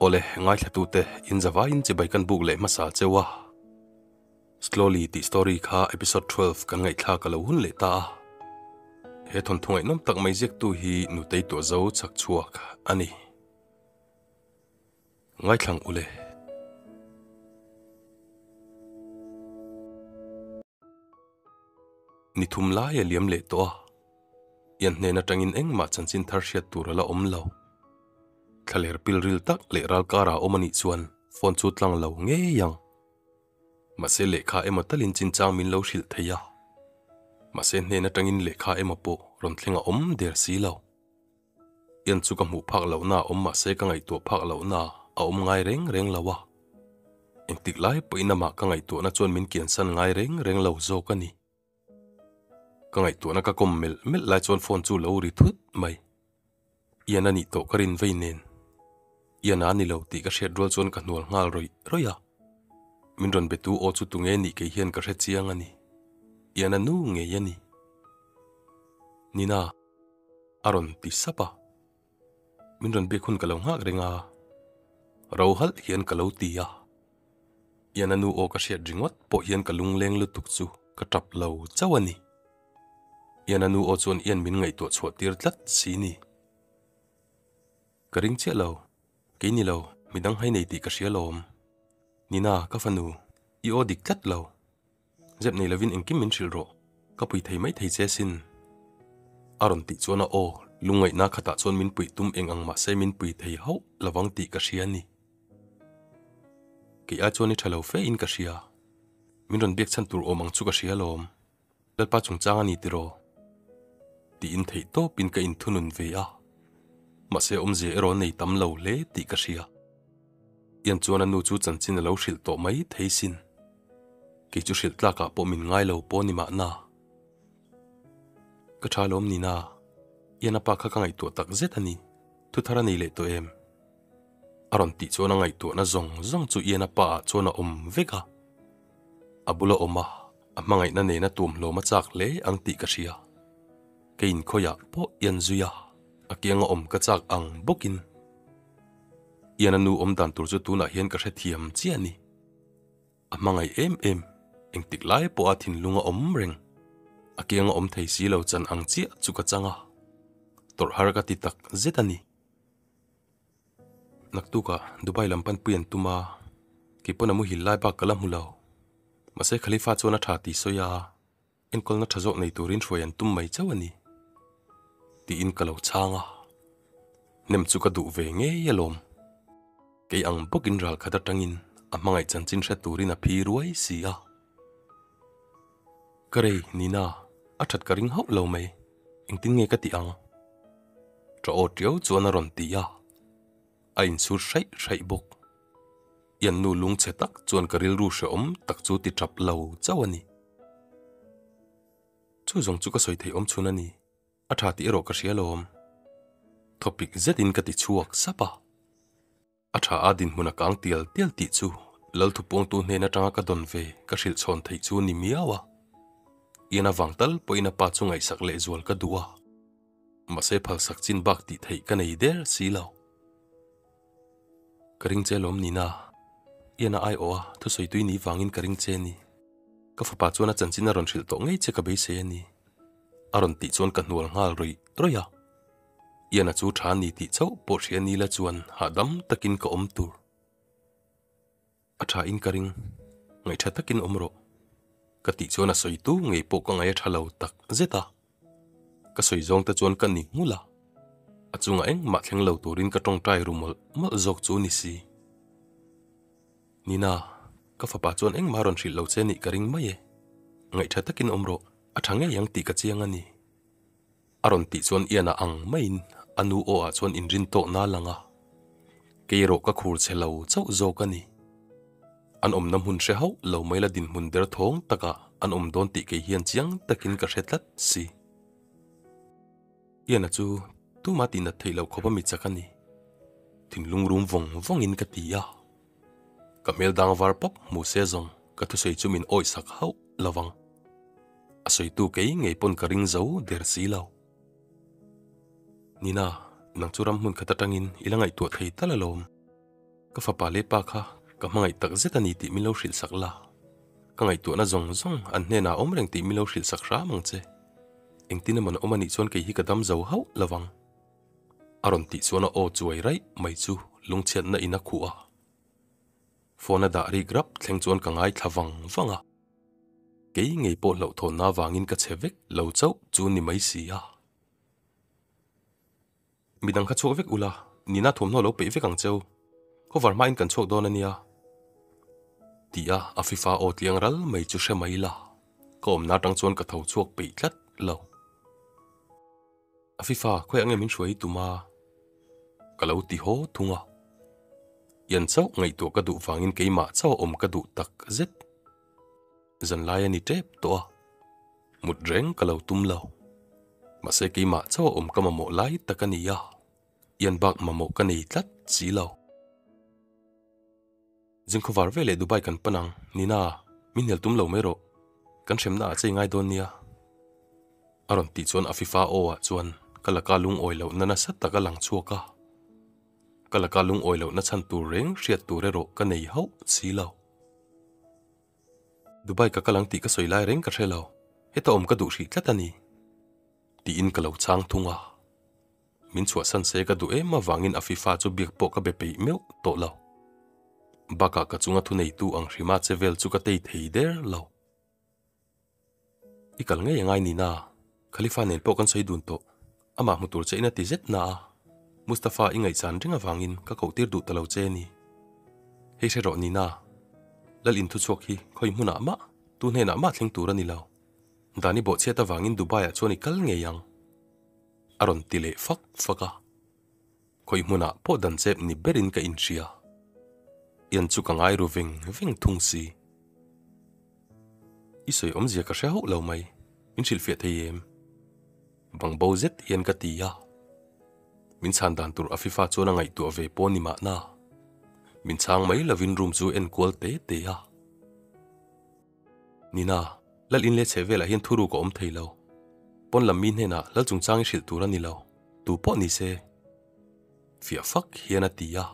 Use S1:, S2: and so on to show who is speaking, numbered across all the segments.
S1: Awle, ngaithlatute, in zavaiin chibai kan buk leh hmasa cheu a. Slowly tih story kha episode 12 kan ngaihthlak a lo hun leh ta a. He thawnthu ngaihnawm tak mai ziaktu hi Nutei Tuahzo chhak chhuak a ni. Ngaithlang ule. Ni thum lai a liam leh tawh a, Ian hnen atangin engmah chanchin thar hriat tur a la awm lo. Thlaler pilril tak leh ral kara awm a nih chuan phone chu tlang lo ngei ang. Mahse lehkha emaw talin chinchang min lo hrilh thei a. Mahse hnen atangin lehkha emaw pawh rawn thleng a awm der si lo. Ian chu ka hmuh phak lohna a awm mahse ka ngaihtuah phak lohna a awm ngai reng reng lo a. Engtik lai pawhin amah ka ngaihtuahna chuan min kiansan ngai reng reng lo zawk a ni. Ka ngaihtuahna ka kawm melh melh lai chuan phone chu lo ri thut mai. Ian a nih tawh ka rin vei nen. Ian a ni lo tih ka hriat rual chuan ka hnual nghal rawih rawih a. Min rawn betu aw chu tunge nih kei hian ka hre chiang a ni. Ian a nu ngei a ni. Nina. A rawn ti sap a. Min rawn biak hun ka lo nghak reng a, ro halh hian ka lo ti a. Ian a nu aw ka hriat ringawt pawh hian ka lungleng lutuk chu ka tap lo chauh a ni. Ian a nu aw chuan Ian min ngaihtuah chhuah tir tlat si ni. Ka ring chiah lo, kei ni lo, midang hai nei tih ka hria lawm. Nina, ka fanu, i aw dik tlat lo. Zep nei lovin engkim min hrilh rawh, ka pui thei mai thei che sin. A rawn tih chuan a aw, lungngaihna khatah chuan min puih tum eng ang mahse min pui thei hauh lovang tih ka hria a ni. Kei ai chuan i tha lo fe in ka hria. Min rawn biak chhan tur awm ang chu ka hria alawm. Lalpa chungchang a ni tiraw? Tiin theih tawpin ka inthunun ve a. Mahse awmzia erawh nei tam lo hle tih ka hria. Ian chuan a nu chu chanchin a lo hrilh tawh mai thei sin. Kei chu hrilh tlakah pawh min ngai lo pawh ni mahna. Ka tha lawm nina, Ian a pa kha ka ngaihtuah tak zet a ni, thu thar a nei leh tawh em? A rawn tih chuan a ngaihtuahna zawng zawng chu Ian a pa ah chuan a awm vek a. A bula awm a, a hmangaihna nena tuamhlawm a chak hle ang tih ka hria. Kei inkhawiah pawh Ian zui a, a kianga awm ka chak ang bawkin. Ian a nu awm dan tur chu tunah hian ka hrethiam chiah a ni. A hmangaih em em, engtik lai pawha thinlung a awm reng. A kianga awm thei si lo chan ang chiah chu ka chang a, tawrh har ka ti tak zet a ni. Naktukah Dubai lam panpui an tum a, kei pawn a muhil lai bak ka la hmu lo. Mahse Khalifa chuan a tha tih sawi a, Enkawlna tha zawk nei turin hruai an tum mai chauh a ni, tiin ka lo chhang a. Hnem chu ka duh ve ngei alawm. Kei ang bawkin ral khat atangin a hmangaih chanchin hre turin a phi ruai si a. Ka rei, Nina, a that ka ring hauh lo mai, engtin nge ka tih ang? Ṭa aw ṭiau chuan a rawn ti a, a insur hraih hraih bawk. Ian nu lungchhe tak chuan ka rilru hrehawm tak chu ti ṭap lo chauh a ni. Chu zawng chu ka sawi theih awm chhun a ni. A tha tih erawh ka hria alawm. Thawpik zetin ka ti chhuak sap a. A tha a dinhmun a kang tial tial tih chu Lalthupuangtu hnen atanga ka dawn ve ka hrilh chhawn theih chu ni miau a. Ian avang tal pawhin a pa chu ngaihsak lehzual ka duh a. Mahse phalsak chin bak tih theih ka nei der si lo. Ka ring che lawm Nina. Ian a aiawh a, thusawi tui ni vangin ka ring che a ni. Ka fapa chuan a chanchin a rawn hrilh tawh ngei che ka beisei a ni. A rawn tih chuan ka hnual nghal rawih rawih a. Ian a chu tha ni tih chauh pawh hria ni la chuan hahdam takin ka awm tur. A tha in ka ring, ngaihtha takin awm rawh. Ka tih chuan a sawi tu ngei pawh ka ngaih a tha lo tak zet a. Ka sawi zawng te chuan ka ni nghulh a. A chungah engmah thleng lo turin ka tawngtai ru mawlh mawlh zawk chu ni si. Nina, ka fapa chuan engmah rawn hrilh lo che nih ka ring mai e. Ngaihtha takin awm rawh, a tha ngei ang tih ka chiang a ni. A rawn tih chuan Ian-a ang maiin a nu aw ah chuan inrin tawh na lang a, kei erawh ka khur che lo chauh zawk a ni. An awmna hmun hre hauh lo mai la dinhmun der thawng takah an awm dawn tih kei hian chiang takin ka hre tlat si. Ian-a chu tuma tihnat theih loh khawp a mi chak a ni. Thinlung rum vawng vawngin ka ti a. Ka hmel dang var pawp hmu se zawng ka thusawi chu min awihsak hauh lo vang. A sawitu kei ngei pawn ka ring zo der si lo. Nina, nang chu ram hmun khat atangin i la ngaihtuah thei tal alawm. Ka fapa leh pa kha ka hmangaih tak zet a ni tih min lo hrilh sak la. Ka ngaihtuahna zawng zawng an hnenah a awm reng tih min lo hrilh sak hram ang che. Engtin emaw na awm a nih chuan kei hi ka dam zo hauh lo vang. A rawn tih chuan a aw chuai raih mai chu lungchhiatna in a khuh a. Phone a dah rik rap thleng chuan ka ngaithla vang vang a. Kei ngei pawh hlauhthawnna avangin ka chhe vek lo chauh chu ni mai si a. Midang kha chhuak vek ula, Nina thuamhnaw lo peih vek ang cheu. Cover hmain kan chhuak dawn a nia. Ti a a fifa aw tliang ral mai chu hre mai la, ka awmna atang chuan ka tho chhuak peih tlat lo. A fifa khawiah nge min hruai tum a? Ka lo ti haw thung a. Ian chauh ngaihtuah ka duh vangin keimah chauh a awm ka duh tak zet. Zanlai a ni tep tawh a, mut reng ka lo tum lo. Mahse keimah chauh a awm ka mamawh lai tak a ni a, ian bak mamawh ka nei tlat si lo. Zingkhawvar veleh Dubai kan pan ang, Nina, min hnial tum lo mai rawh, kan hremna ah che i ngai dawn nia. A rawn tih chuan Afifa aw ah chuan ka laka lungawi lohna nasa tak a lang chhuak a, ka laka lungawi lohna chhan tur reng hriat tur erawh ka nei hauh si lo. Dubai ka kal ang tih ka sawi lai reng ka hre lo, heta awm ka duh hrih tlat a ni, tiin ka lo chhang thung a. Min chhuahsan se ka duh em avangin Afifa chu biak pawh ka be peih meuh tawh lo. Bakah ka chunga thuneitu ang hrima che vel chu ka tei thei der lo. I kal ngei angai nina, Khalifa nen pawh kan sawi dun tawh. Amah hmu tur che in a ti zet na a, Mustafa i ngaihchan ring avangin ka koh tir duh ta lo che ni. Hei hre rawh Nina, Lal in thuchhuak hi khawi hmunah mah, tu hnenah mah thleng tur a ni lo. Dani bawhchhiat avangin Dubai ah chuan i kal ngei ang. A rawn ti leh fak fak a. Khawi hmunah pawh dan chep ni berin ka inhria. Ian chu ka ngai ru veng veng thung si. I sawi awmzia ka hre hauh lo mai, min hrilhfiah thei em? Bang bo zet hian ka ti a. Min chhan dan tur Afifa chuan a ngaihtuah ve pawh ni mahna. Min chhang mai lovin room chu en kual te te a. Nina, Lal in leh chheh velah hian thuruk a awm thei lo. Pawn lam mi hnenah Lal chungchang i hrilh tur a ni lo, tu pawh ni se. Fiah fak hian a ti a.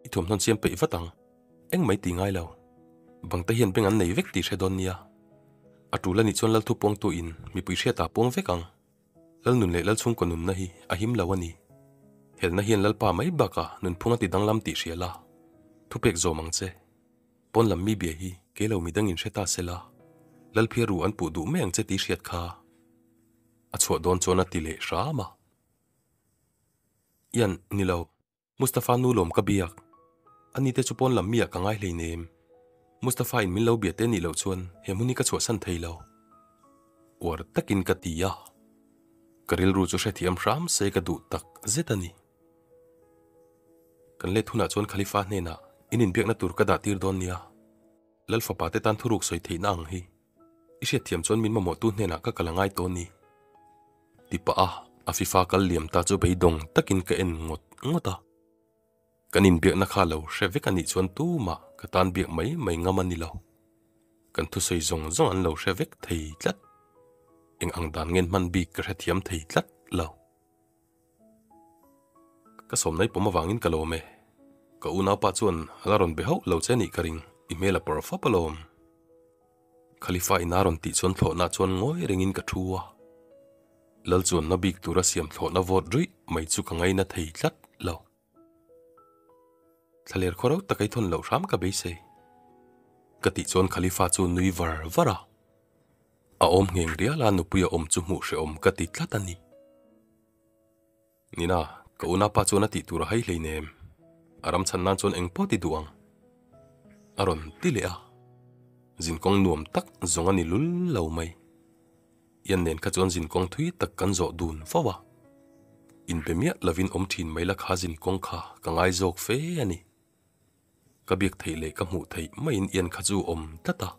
S1: I thuamhnawn siam peih vat ang. Eng mai ti ngai lo. Bangte hian beng an nei vek tih hre dawn nia. A tul a nih chuan Lalthu puangtu in mipui hriatah puang vek ang. Lalnun leh Lalchhungkaw nunna hi a him lo a ni. Helna hian Lalpa mai bakah nunphung a ti danglam tih hria la, thupek zawm ang che. Pawn lam mi bia hi kei lo midang in hre ta se la, Lalphia ru an puh duh mai ang che tih hriat kha. A chhuah dawn chuan a ti leh hram a. Ian, ni lo. Mustafa nu lawm ka biak. Ani te chu pawn lam mi ah ka ngai hleinem. Mustafa in min lo bia te nih loh chuan he hmun hi ka chhuahsan thei lo. Uar takin ka ti a. Ka rilru chu hrethiam hram se ka duh tak zet a ni. Kan let hunah chuan Khalifa hnenah in inbiakna tur ka dah tir dawn nia. Lal fapa te tan thuruk sawi theihna ang hi. I hriatthiam chuan min mamawhtu hnenah ka kal a ngai tawh ni. Ti pah a, a fifa kal liam ta chu beidawng takin ka en ngawt ngawt a. Kan inbiakna kha lo hre vek a nih chuan tumah ka tan biak mai mai ngam a ni lo. Kan thusawi zawng zawng an lo hre vek thei tlat. Eng ang dan ngen hman bik ka hrethiam thei tlat lo. Ka sawmnai pawm avangin ka lawm e. Ka unaupa chuan a la rawn be hauh lo che nih ka ring, i hmel a pawr fap alawm. Khalifa in a rawn tih chuan thlawhna chuan ngawi rengin ka thu a. Lal chuanna bik tura siam thlawhna vawt ruih mai chu ka ngaina thei tlat lo. Thlaler khaw rau tak ei thawn loh hram ka beisei. Ka tih chuan Khalifa chu nui var var a. A awm ngheng rial a nupui a awm chu hmuh hrehawm ka ti tlat a ni. Nina, ka unaupa chuan a tih tur a hai hleinem. A ram chhan nan chuan eng pawh ti duh ang. A rawn ti leh a. Zinkawng nuam tak zawng a ni lul lo mai. Ian nen kha chuan zinkawng thui tak kan zawh dun fo a. Inbe miah lovin awm thin mai la kha zinkawng kha ka ngai zawk fe a ni. Ka biak theih leh ka hmuh theih maiin Ian kha chu awm tlat a.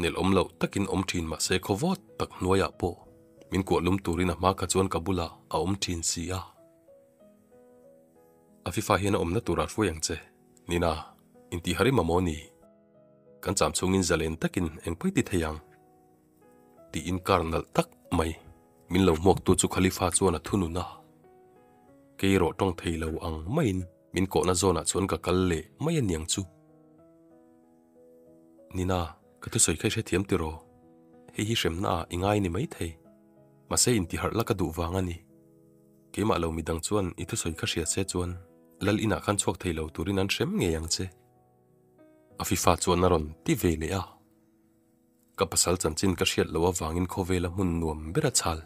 S1: Nel awm loh takin awm thin mahse khaw vawt tak hnuaiah pawh min kuah lum turin a hma kha chuan ka bulah a awm thin si a. Afifa hian a awmna turah hruai ang che, Nina, intihar i mamawh ni? Kan cham chhungin zalen takin eng pawi ti thei ang? Tiin kar nalh tak mai min lo hmuaktu chu Khalifa chuan a thunun a. Kei erawh tawng thei lo ang maiin min kawhna zawnah chuan ka kal leh mai a niang chu. Nina, ka thusawi kha i hrethiam tiraw? Hei hi hremna ah i ngai ni maithei. Mahse intiharh la ka duh vang a ni. Keimah lo midang chuan i thusawi kha hria se chuan Lal inah khan chhuak thei lo turin an hrem ngei ang che. A fifa chuan a rawn ti ve leh a. Ka pasal chanchin ka hriat loh avangin khawvela hmun nuam ber a chhal.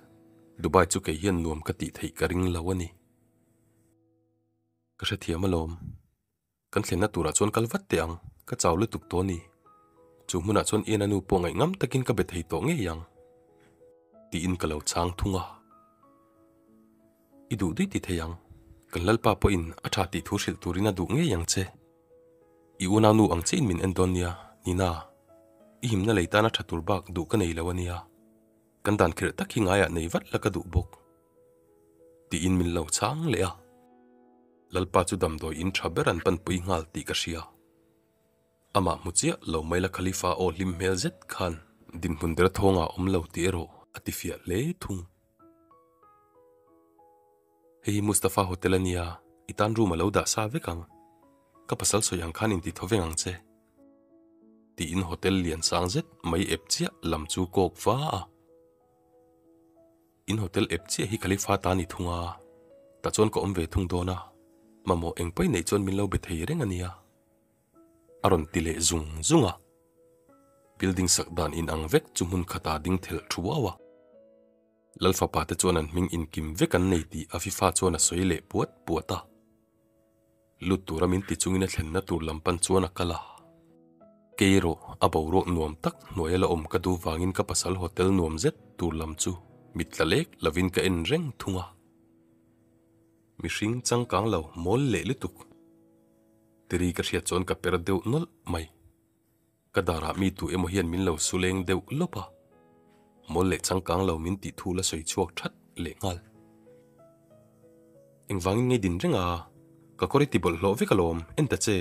S1: Dubai chu kei hian nuam ka tih theih ka ring lo a ni. Ka hrethiam alawm. Kan thlenna turah chuan kal vat teh ang, ka chau lutuk tawh a ni. Chu hmunah chuan Ian-a nu pawh ngaihngam takin ka be thei tawh ngei ang. Tiin ka lo chhang thung a. I duh duih ti thei ang, kan Lalpa pawhin a tha tih thu hrilh turin a duh ngei ang che. I unau nu ang chiin min en dawn nia, Nina. I himna lei tana tha tur bak duh ka nei lo a nia. Kan dan khirh tak hi ngaiah nei vat la ka duh bawk. Tiin min lo chhang leh a. Lalpa chu damdawi in tha ber an panpui nghal tih ka hria. Amah hmu chiah lo mai la Khalifa aw hlim hmel zet khan dinhmun ber thawngah awm lo tih erawh a ti fiah hle thung. Hei hi Mustafa Hotel a nia, i tan room a lo dah sa vek ang. Ka pasal sawi ang khan inti thaw veng ang che. Tiin hotel lian sang zet mai ep chiah lam chu kawk va a. In hotel ep chiah hi Khalifa ta ni thung a, tah chuan ka awm ve thung dawn a, mamawh eng pawi neih chuan min lo be thei reng a nia. A rawn ti leh zung zung a. Building sak dan inang vek chu hmun khatah ding thelh thuau a. Lalfapa te chuan an hming inkim vek an nei tih Afifa chuan a sawi leh puat puat a. Lut tura min ti chungin a thlenna tur lam pan chuan a kal a. Kei erawh a boruak nuam tak hnuaia la awm ka duh vangin ka pasal hotel nuam zet tur lam chu mit tla lek lovin ka en reng thung a. Mihring changkang lo mawl leh lutuk. Tiri ka hriat chuan ka per deuh nawlh mai. Ka darah mi tu emaw hian min lo su leng deuh lawp a, mawl leh changkang lo min tih thu la sawi chhuak that leh nghal. Engvangin ngei din reng a, ka kawr i ti bawlhhlawh vek alawm, en ta che.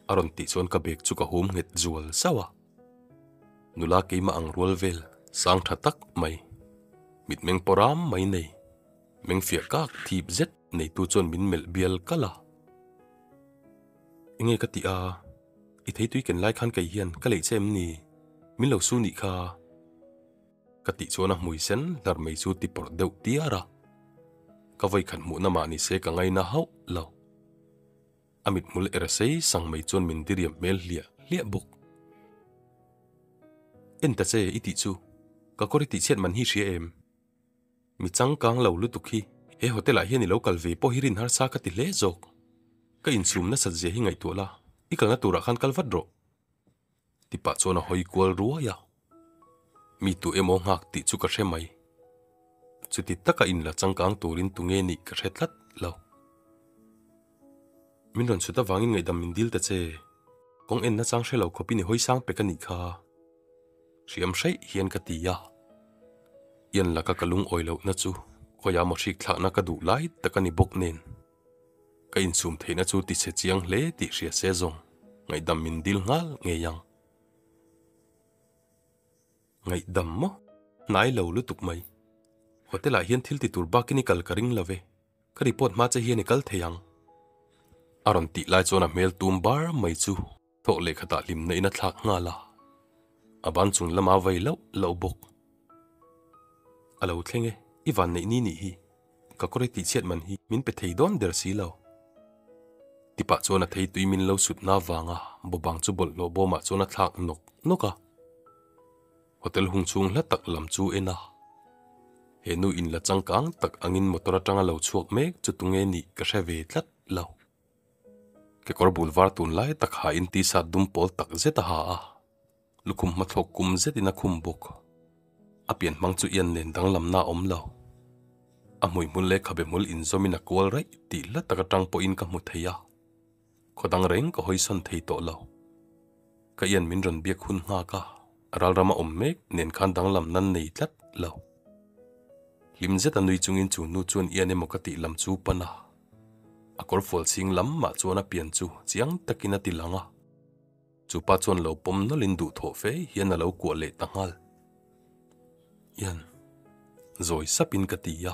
S1: A rawn tih chuan ka bag chu ka hum nghet zual zauh a. Nula keimah ang rual vel sang tha tak mai, mitmeng pawh ram mai nei, meng fiah kak thip zet neitu chuan min melh bial kalh a. Enge ka tih a, i theitui ken lai khan kei hian ka leih che em ni? Min lo su nih kha. Ka tih chuan a hmui sen hlar mai chu ti pawrh deuh tiar a. Ka vawikhat hmuhna mah ni se ka ngaina hauh lo. A mithmul er sei sang mai chuan min diriam hmel hliah hliah bawk. En ta che i tih chu, ka kawr i tihchhiat man hi hria em? Mi changkang lo lutuk hi he hotel ah hian i lo kal ve pawh hi rin harsa ka ti hle zawk. Ka insum nasat zia hi ngaihtuah la, i kalna turah khan kal vat rawh. Ti pah chuan a hawi kual ruai a. Mi tu emaw nghak tih chu ka hre mai. Chuti taka inla changkang turin tunge nih ka hre tlat lo. Min rawn chhut avangin ngaihdam min dil ta che. Kawng en nachang hre lo khawpin i hawi sang pek a nih kha. Hriam hreih hian ka ti a. Ian laka ka lungawi lohna chu khawiah maw hrik thlakna ka duh lai tak a ni bawk nen. Ka insum theihna chu ti chhe chiang hle tih hria se zawng ngaihdam min dil nghal ngei ang. Ngaihdam maw? Hnai lo lutuk mai. Hotel ah hian thil ti tur bakin i kal ka ring lo ve. Ka report hma che hian i kal thei ang. A rawn tih lai chuan a hmel tum bar mai chu Thawk leh khatah hlimna in a thlak nghal a, a ban chung lama vai loh loh bawk. A lo thleng e, i van neih ni nih hi, ka kawr i tihchhiat man hi min pe thei dawn der si lo. Tipah chuan a thei tui min lo sutna avanga bawbang chu bawlhhlawh bawmah chuan a thlak nawk nawk a. Hotel hung chhung hla tak lam chu en a, he nu in la changkang tak angin motor atanga lo chhuak mek chu tunge nih ka hre ve tlat lo. Kekawr bul var tun lai tak ha in t-shirt dum pawl tak zet a ha a, lukhum hmathlawk kum zet in a khum bawk. A pian hmang chu ian nen danglamna a awm lo. A hmuihmul leh khabe hmul inzawm in a kual raih tih hla tak atang pawh in ka hmu thei a, khaw dang reng ka hawi sawn thei tawh lo. Ka ian min rawn biak hun nghak a, ralram a awm mek nen khan danglam nan nei tlat lo. Hlim zet a nui chungin chu nu chuan ian emaw ka tih lam chu pan a. A kawr fual chhing lam mah chuan a pian chu chiang takin a ti lang a. Chu pa chuan lo pawm nawlhin duhthawh fe hian a lo kuah leh ta nghal. Ian, zawi sapin ka ti a.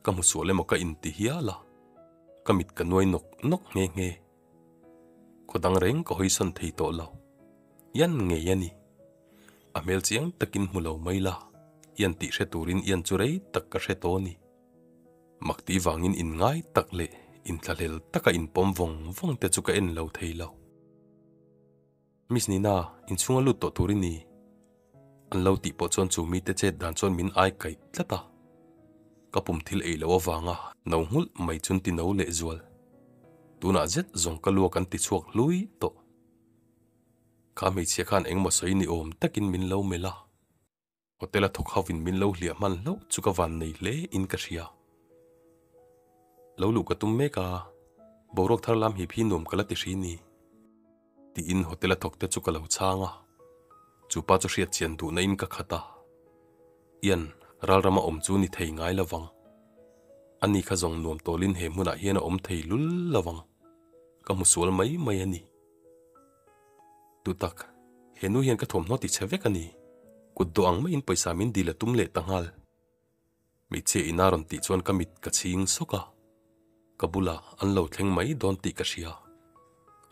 S1: Ka hmu sual emaw ka inti hial a, ka mit ka nuai nawk nawk nghe nghe. Khaw dang reng ka hawisawn thei tawh lo. Ian ngei a ni. A hmel chiang takin hmu lo mai la, Ian tih hre turin Ian chu rei tak ka hre tawh a ni. Mak tih vangin inngai tak leh inthlahlel taka inpawm vawng vawng te chu ka en lo thei lo. Miss Nina, inchhunga lut tawh tur i ni. An lo tih pawh chuan chu mite chet dan chuan min ai kaih tlat a. Ka pum thil ei loh avanga no nghulh mai chun ti no leh zual. Tunah zet zawng ka luak an ti chhuak hlui tawh. Kha hmeichhia khan engmaw sawi ni awm takin min lo melh a. Hotel a thawk hovin min lo hliah hman hlauh chu ka van nei hle in ka hria. Lo luh ka tum mek a, boruak thar lam hip hi nuam ka la ti hri ni. Tiin hotel a thawk te chu ka lo chhang a, chu pa chu hriat chian duhna in ka khat a. Ian, ralrama awm chu ni thei ngai lovang. Ani kha zawng nuam tawlin he hmunah hian a awm thei lul lovang. Ka hmu sual mai mai a ni. Duhtak, he nu hian ka thawmhnaw ti chhe vek a ni. Kut dawh ang maiin pawisa min dil a tum leh ta nghal. Hmeichhia ina rawn tih chuan ka mit ka chhing sawk a, ka bulah an lo thleng mai dawn tih ka hria.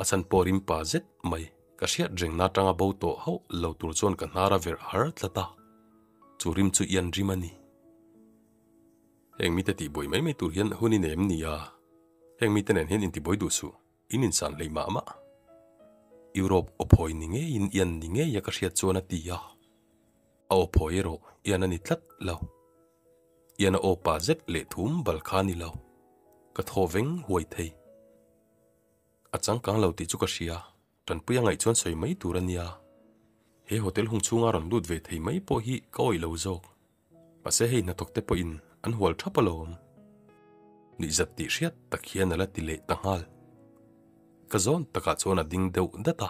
S1: A chhan pawh rim pa zet mai, ka hriat rengna atanga bo tawh hauh lo tur chuan ka hnar a verh har tlat a, chu rim chu ian rim a ni. Heng mite tihbuai mai mai tur hian hun i nei em ni a? Heng mite nen hian intibuai duh suh. In insan hlei mah mah. Europe awphawi ni ngeiin ian ni ngei a ka hriat chuan a ti a. A awphawi erawh ian a ni tlat lo. Ian a aw pa zet leh thum bal kha a ni lo. Ka thaw veng huai thei. A changkang lo tih chu ka hria. Tanpui a ngaih chuan sawi mai tur a nia. He hotel hung chhunga rawn lut ve thei mai pawh hi ka awih lo zawk. Mahse hei hnathawk te pawhin an hual thap alawm. Nuihzat tih hriat tak hian a la ti leh ta nghal. Ka zawn takah chuan a ding deuh dat a.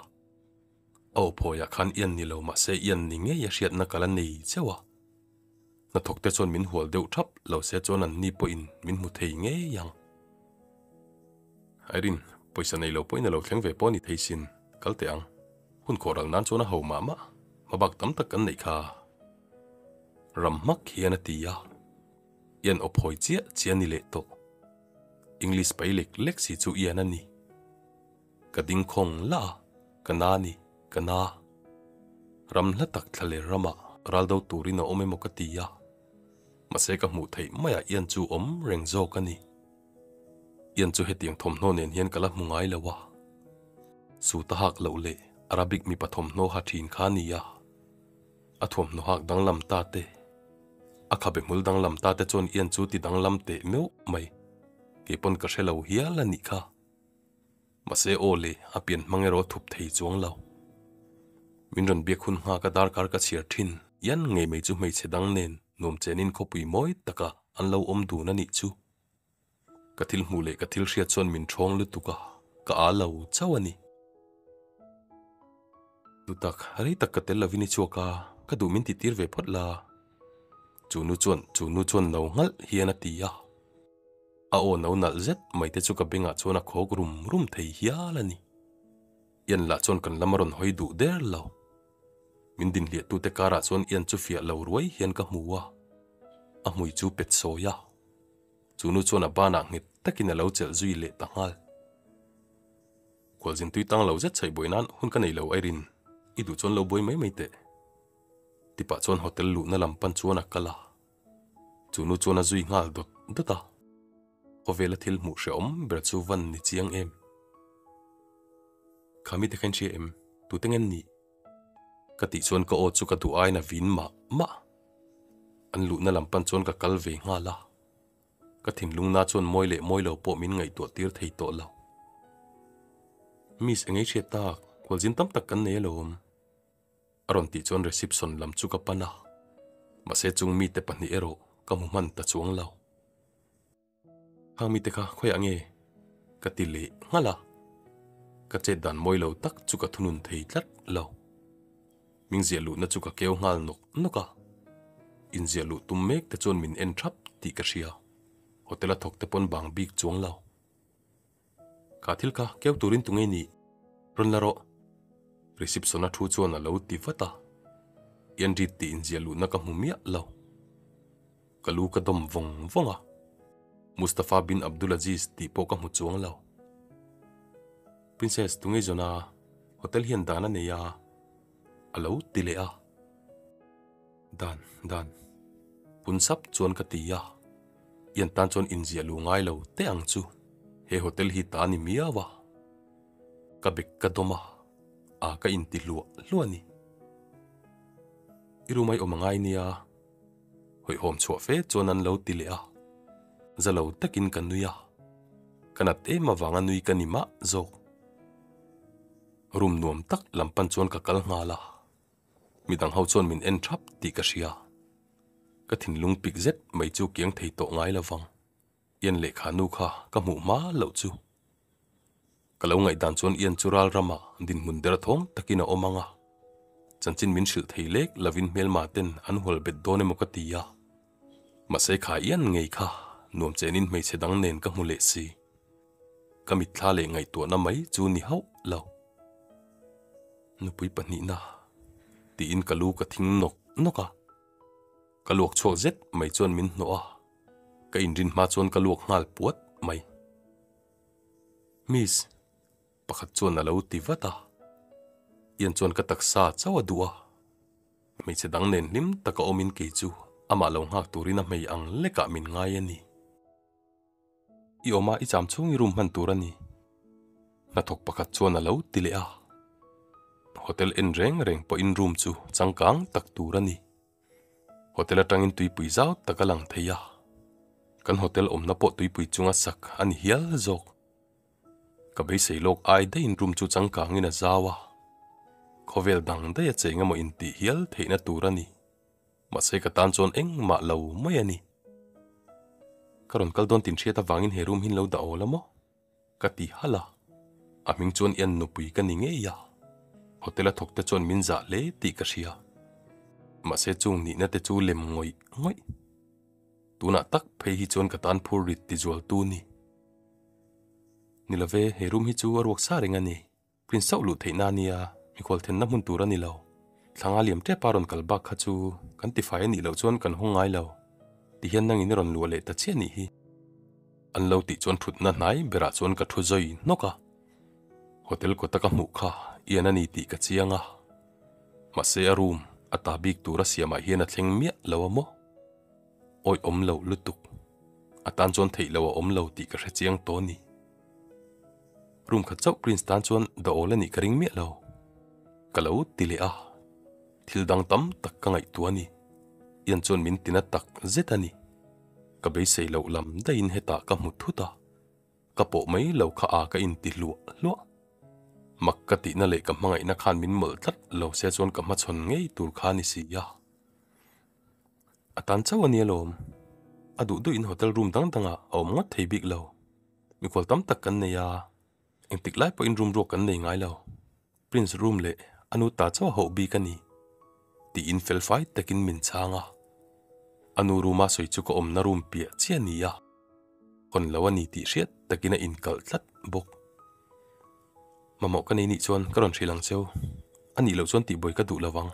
S1: A aw phawiah khan ian ni lo mahse ian ni ngei a hriatna ka la nei cheuh a. Hnathawk te chuan min hual deuh thap lo se chuan an ni pawhin min hmu thei ngei ang. Irene, pawisa nei lo pawhin a lo thleng ve pawh a ni thei sin, kal teh ang. Hun khawh ral nan chuan a ho mah mah, hmabak tam tak kan neih kha. Ram hmak hian a ti a, Ian aw phawi chiah chiah a ni leh tawh. English pai lek lek si chu Ian a ni. Ka ding khawng la a, ka na a ni, ka na. Ram hla tak thlaler ramah ral do turin a awm emaw ka ti a, mahse ka hmuh theih maiah Ian chu awm reng zawk a ni. Ian chu hetiang thawmhnaw nen hian ka la hmu ngai lo a, suit a hak loh leh Arabic mipa thawmhnaw ha thin kha a ni a. A thuamhnaw hak danglam ta te, a khabe hmul danglam ta te chuan Ian chu ti danglam teh meuh mai. Kei pawn ka hre lo hial a nih kha. Mahse aw le, a pian hmang erawh a thup thei chuang lo. Min rawn biak hun nghak a darkar ka chhiar thin. Ian ngei mai chu hmeichhe dang nen nuam chenin khawpui mawi taka an lo awm dun a nih chu. Ka thil hmuh leh ka thil hriat chuan min ṭhawng lutuk a, ka â lo chauh a ni. Duhtak, rei tak ka tel lovin i chhuak a, ka duh min tihtir ve phawt la. Chu nu chuan, chu nu chuan no nghalh hian a ti a. A aw no nalh zet mai te chu ka bengah chuan a khawk rum rum thei hial a ni. Ian lah chuan kan lam a rawn hawi duh der lo. Min dinhliahtute karah chuan Ian chu fiah lo ruai hian ka hmu a, a hmui chu pet sawi a. Chu nu chuan a banah nghet takin a lo chelh zui leh ta nghal. Khualzin tui tang lo zet chhaih buai nan hun ka nei lo Irene, i duh chuan lo buai mai mai teh. Tipah chuan hotel luhna lam pan chuan a kal a. Chu nu chuan a zui nghal dawt dawt a. Khawvela thil hmuh hrehawm ber chu van ni chiang em. Kha mite kha in hria em? Tute ngen nih? Ka tih chuan ka aw chu ka duh aiin a vin mah mah. An luhna lam pan chuan ka kal ve nghal a. Ka thinlungna chuan mawi leh mawi lo pawh min ngaihtuah tir thei tawh lo. Miss engei hriat tak, khualzin tam tak kan nei alawm. A rawn tih chuan reception lam chu ka pan a. Mahse chung mite pahnih erawh ka hmu hman ta chuang lo. Khang mite kha khawiah nge? Ka ti leh nghal a. Ka chet dan mawi lo tak chu ka thunun thei tlat lo. Min ziah luhna chu ka keu nghal nawk nawk a. Inziah luh tum mek te chuan min en thap tih ka hria. Hotel a thawk te pawn bang bik chuang lo. Kha thil kha keu turin tu ngei nih? Rawn la rawh. Reception a thu chuan a lo ti vat a. Ian Reed tih inziah luhna ka hmu miah lo. Ka lu ka dawm vawng vawng a. Mustafa bin Abdulaziz tih pawh ka hmu chuang lo. Princess tunge zawn a, hotel hian dan a nei a, a lo ti leh a. Dan, dan. Pun sap chuan ka ti a. Ian tan chuan inziah lu ngai lo teh ang chu, he hotel hi ta a ni miau a. Ka bek ka dawm a, a ka inti hluah hluah a ni. I room a i awm a ngai nia. Hawihhawm chhuah fe chuan an lo ti leh a, za lo takin ka nui a, ka nat em avanga nui ka ni mah zawk. Room nuam tak lam pan chuan ka kal nghal a, midang ho chuan min en thap tih ka hria. Ka thinlung pik zet mai chu kiang thei tawh ngai lo vang. Ian lehkha nu kha ka hmuh hma loh chu. Ka lo ngaihdan chuan Ian chu ral ramah dinhmun der thawng takin a awm ang a, chanchin min hrilh thei lek lovin hmelma ten an hual bet dawn emaw ka ti a. Mahse kha Ian ngei kha nuam chenin hmeichhe dang nen ka hmu leh si. Ka mitthla leh ngaihtuahna mai chu ni hauh lo. Nupui pahnihna tiin ka lu ka thing nawk nawk a. Ka luak chhuak zet mai chuan min hnawh a, ka inrin hma chuan ka luak nghal puat mai. Miss, pakhat chuan a lo ti vat a, Ian chuan ka taksa chauh a duh a, hmeichhe dang nen hlim taka awmin kei chu amah lo nghak turin a hmei ang lekah min ngai a ni. I awm a, i cham chhung i room hman tur a ni. Hnathawk pakhat chuan a lo ti leh a, hotel en reng reng pawhin room chu changkang tak tur a ni. Hotel atangin tuipui zau tak a lang thei a, kan hotel awmna pawh tuipui chunga sak a ni hial zawk. Ka beisei lawk ai daihin room chu changkangin a zau a, khawvel dang daih a cheng emaw intih hial theihna tur a ni. Mahse ka tan chuan engmah lo mai a ni. Ka rawn kal dawn tin hriat avangin he room hi in lo dah awl a maw? Ka ti halh a, a hming chuan Ian nupui ka ni ngei a, hotel a thawk te chuan min zah hle tih ka hria. Mahse chung nihna te chu lem ngawih ngawih. Tunah tak phei hi chuan ka tan phur rit ti zual tu ni. Ni love, he room hi chu a ruak sa reng a ni. Prin sauh luh theihna a nia, mikhual thenna hmun tur a ni lo. Thlanga liam tep a rawn kal bak kha chu kan tifai a nih loh chuan kan hawng ngai lo. Tihian nangin i rawn luah leh ta chiah nih hi. An lo tih chuan thutna hnai berah chuan ka thu zawi hnawk a. Hotel kawta ka hmuh kha Ian a ni tih ka chiang a. Mahse a room a ta bik tura siamah hian a thleng miah lo a maw? Awi awm lo lutuk. A tan chuan theih lo a awm lo tih ka hre chiang tawh a ni. Room khat chauh Prince tan chuan dawhawl a nih ka ring miah lo. Ka lo ti leh a, thil dang tam tak ka ngaihtuah a ni. Ian chuan min tina tak zet a ni. Ka beisei loh lam daihin hetah ka hmu thut a, ka pawh mai lo kha a ka inti hluah hluah. Mak ka tihna leh ka hmangaihna khan min mawlh tlat lo se chuan ka hmachhawn ngei tur kha a ni si a. A tan chauh a ni alawm. A duh duhin hotel room dang dangah a awm ngawt thei bik lo. Mikhual tam tak kan nei a, engtik lai pawhin room ruak kan nei ngai lo. Prince room leh a nu ta chauh a hauh bik a ni, tiin felfai takin min chhang a. A nu room a sawi chu ka awmna room piah chiah a ni a, hawn lo a ni tih hriat takin a inkalh tlat bawk. Mamawh ka nei nih chuan ka rawn hrilh ang cheu, a nih loh chuan tihbuai ka duh lo vang,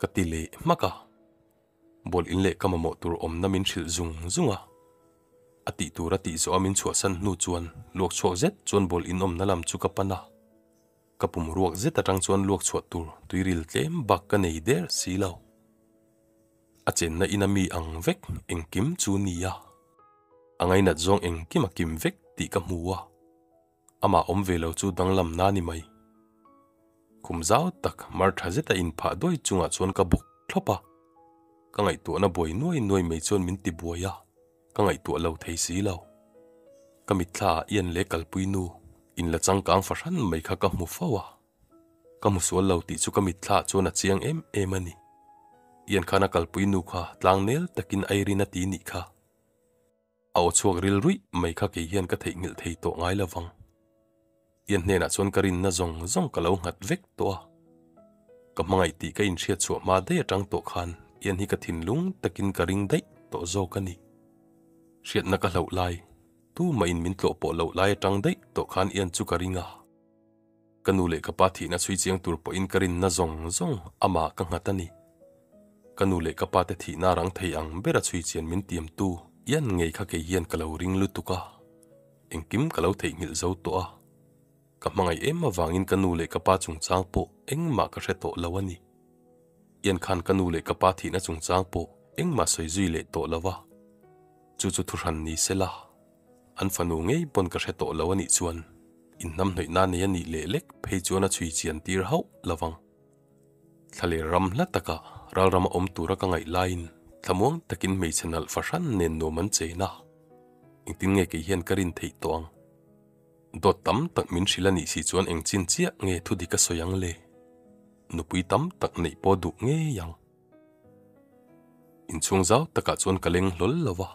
S1: ka ti leh hmak a. Bawlh in leh ka mamawh tur awmna min hrilh zung zung a. A tih tur a tih zawh a min chhuahsan hnu chuan luak chhuak zet chuan bawlh in awmna lam chu ka pan a. Ka pum ruak zet atang chuan luak chhuah tur tuiril tlem bak ka nei der si lo. A chenna in a mi ang vek engkim chu ni a. A ngainat zawng engkim a kim vek tih ka hmu a. Amah awm ve lo chu danglam na ni mai. Khum zau tak mar tha zeta inphah duai chungah chuan ka bawk thlawp a. Ka ngaihtuahna buai nuai nuai mai chuan min ti buai a, ka ngaihtuah lo thei si lo. Ka mitthla ah Ian leh kalpui nu in la changkang fahran mai kha ka hmu fo a. Ka hmu sual lo tih chu ka mitthla ah chuan a chiang em em a ni. Ian khan a kalpui nu kha tlangnel takin Irene a ti nih kha. A aw chhuak ril ruih mai kha kei hian ka theihnghilh thei tawh ngai lo vang. Ian hnenah chuan ka rinna zawng zawng ka lo nghat vek tawh a. Ka hmangaih tih ka inhriat chhuah hma daih atang tawh khan Ian hi ka thinlung takin ka ring daih tawh zawk a ni. Hriatna ka hlauh lai, tumah in min tlawh pawh loh lai atang daih tawh khan Ian chu ka ring a. Ka nu leh ka pa thihna chhui chiang tur pawhin ka rinna zawng zawng amah ka nghat a ni. Ka nu leh ka pa te thihna rang thei ang bera chhui chian min tiamtu. Ian ngei kha kei hian ka lo ring lutuk a, engkim ka lo theihnghilh zo tawh a. Ka hmangaih em avangin ka nu leh ka pa chungchang pawh engmah ka hre tawh lo a ni. Ian khan ka nu leh ka pa thihna chungchang pawh engmah sawi zui leh tawh lo a. Chu chu thuhran ni se la, an fanu ngei pawn ka hre tawh lo a nih chuan inhnamhnawihna nei a nih leh lek phei chuan a chhui chian tir hauh lo vang. Thlaler ram hla taka ralrama awm tura ka ngaih laiin thlamuang takin hmeichhe nalh fahran nen nuam an chen a, engtin nge kei hian ka rin theih tawh ang? Dawt tam tak min hrilh a nih si chuan eng chin chiah nge thu dik a sawi ang le? Nupui tam tak neih pawh duh ngei ang. Inchhung zau takah chuan ka leng hlawl lo va,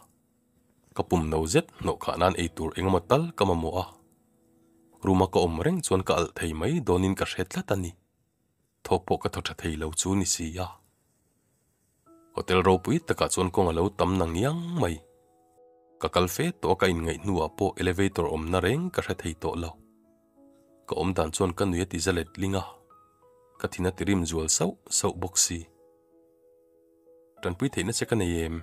S1: ka pum no zet hnawh khah nan ei tur engemaw tal ka mamawh a, room a ka awm reng chuan ka alh thei mai dawnin ka hre tlat a ni. Thawk pawh ka thaw tha thei lo chu ni si a. Hotel ropui takah chuan kawng a lo tam na ngiang mai. Ka kal fe tawh a ka inngaih hnuah pawh elevator awmna reng ka hre thei tawh lo. Ka awm dan chuan ka nui a ti za let ling a, ka thin a ti rim zual sauh sauh bawk si. Tanpui theihna che ka nei em?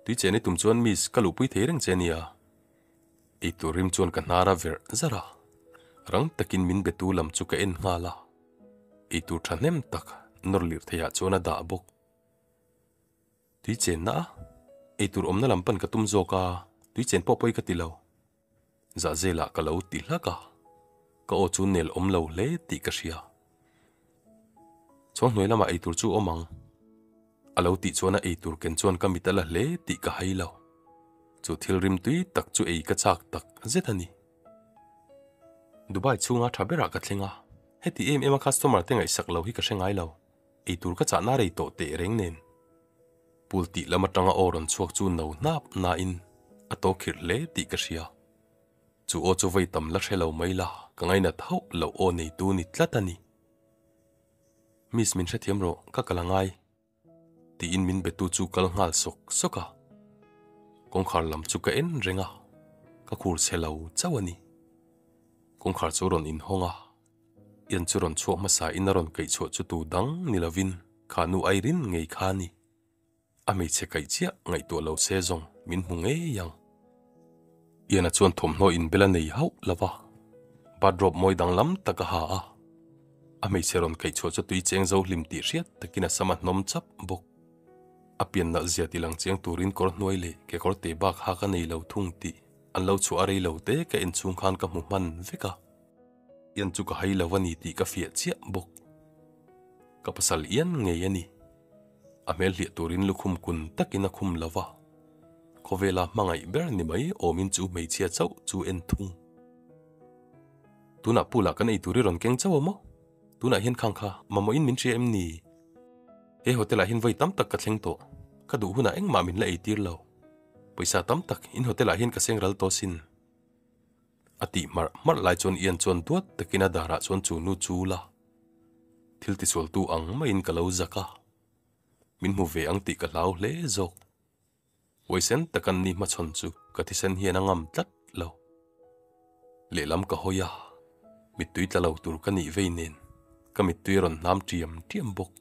S1: Tui chen i tum chuan miss ka luhpui thei reng che nia. Eitur rim chuan ka hnar a verh zar a, rang takin min betu lam chu ka en nghal a, eitur thahnem tak nawr lirh theiah chuan a dah bawk. Tui chenna a, eitur awmna lam pan ka tum zawk a, tui chen pawh pawi ka ti lo. Zahzelah ka lo ti hlak a, ka aw chu nel awm lo hle tih ka hria. Chhuanghnuai lamah eitur chu awm ang. A lo tih chuan a eitur ken chuan ka mit a la hle tih ka hai lo. Chu thil rim tui tak chu ei ka chak tak zet a ni. Dubai chhunga tha berah ka thleng a, heti em em a customer te ngaihsak lo hi ka hre ngai lo. Eitur ka chahna rei tawh teh reng nen. Pool tih lam atanga aw rawn chhuak chu no hnap nain a to khirh hle tih ka hria. Chu aw chu vawi tam la hre lo mai la, ka ngainat hauh loh aw neitu ni tlat a ni. Miss min hrethiam rawh, ka kal a ngai. Tiin min betu chu kal nghal sawk sawk a. Kawngkhar lam chu ka en reng a, ka khur chhe lo chauh a ni. Kawngkhar chu rawn inhawng a, Ian chu rawn chhuak hmasa in a rawn kaih chhuah chu tu dang ni lovin kha nu Irene ngei kha a ni. A hmeichhe kaih chiah ngaihtuah lo se zawng min hmu ngei ang. Ian-a chuan thawmhnaw inbel a nei hauh lo va, bathrobe mawi danglam tak a ha a. A hmeichhe rawn kaih chhuah chu tui cheng zo hlim tih hriat takin a sam a hnawm chap bawk. A pian nalh zia ti lang chiang turin kawr hnuai leh kekawr te bak hak a nei lo thung tih an lo chhuah a rei lo te ka en chhung khan ka hmu hman vek a. Ian chu ka hai lo a ni tih ka fiah chiah bawk. Ka pasal Ian ngei a ni. A hmel hliah turin lukhum kun takin a khum lo va, khawvela hmangaih ber ni mai awmin chu hmeichhia chauh chu en thung. Tunah pool ah kan ei tur i rawn keng chauh a maw? Tunah hian khang kha mamawhin min hria em ni? He hotel ah hian vawi tam tak ka thleng tawh, ka duh hunah engmah min la ei tir lo. Pawisa tam tak in hotel ah hian ka seng ral tawh sin. A tih hmarh hmarh lai chuan Ian chuan duat takin a darah chuan chu nu chu la thil tisualtu ang maiin ka lo zak a, min hmu ve ang tih ka hlau hle zawk. Huaisen taka an ni hmachhawn chu ka thisen hian a ngam tlat lo. Lehlam ka hawi a, mittui tla lo tur ka nih vei nen ka mittui a rawn hnam ṭiam ṭiam bawk.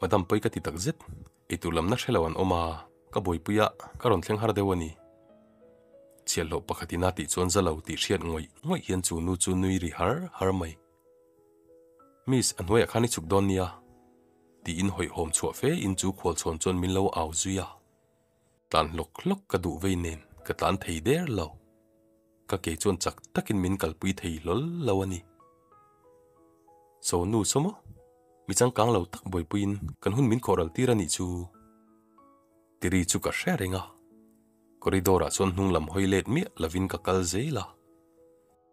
S1: Madam pawi ka ti tak zet, eitur lamna hre lo an awm a, ka buaipui a, ka rawn thleng har deuh a ni. Chhiahhlawh pakhat ina tih chuan za lo tih hriat ngawih ngawih hian chu nu chu nui ri har har mai. Miss, a hnuaiah khan i chhuk dawn nia, tiin hawihhawm chhuah fe in chu khualchhawn chuan min lo au zui a. Tlan hlawk hlawk ka duh vei nen ka tlan thei der lo. Ka ke chuan chak takin min kalpui thei hlawl lo a ni. Saw nu saw maw? Mi changkang lo tak buaipuiin kan hun min khawhral tir a nih chu. Tiri chu ka hre reng a. Corridor ah chuan hnung lam hawi let miah lovin ka kal zel a.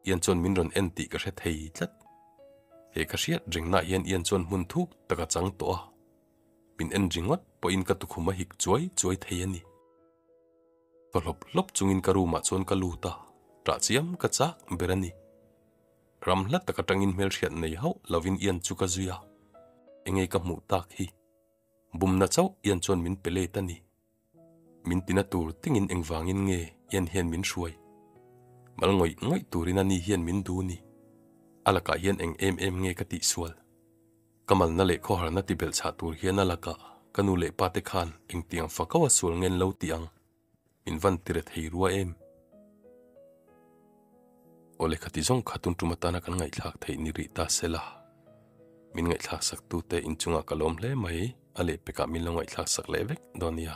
S1: Ian chuan min rawn en tih ka hre thei tlat. He ka hriat rengnaah hian Ian chuan hmun thuk tak a chang tawh a. Min en ringawt pawhin ka tukhum a hik chuai chuai thei a ni. Thaw hlawp hlawp chungin ka room ah chuan ka lut a, ṭah chiam ka chak ber a ni. Ram hla tak aṭangin hmelhriat nei hauh lovin Ian chu ka zui a, enge ka hmuh tak hi? Bumna chauh Ian chuan min pe let a ni. Min tina tur tingin engvangin nge Ian hian min hruai? Mal ngawih ngawih turin ani hian min duh ni. A lakah hian eng em em nge ka tihsual? Ka malna leh khawharna tibelh chhah tur hian a lakah. Ka nu leh pa te khan engtiang fakau a sual ngen lo tih ang min van ti re thei rua em? Aw lehkha ti zawng kha tun tum atana kan ngaihthlak theih ni rih ta se la. Min ngaihthlak sak tute inchungah ka lawm hle mai, a lehpekah min lo ngaihthlak sak leh vek dawn nia.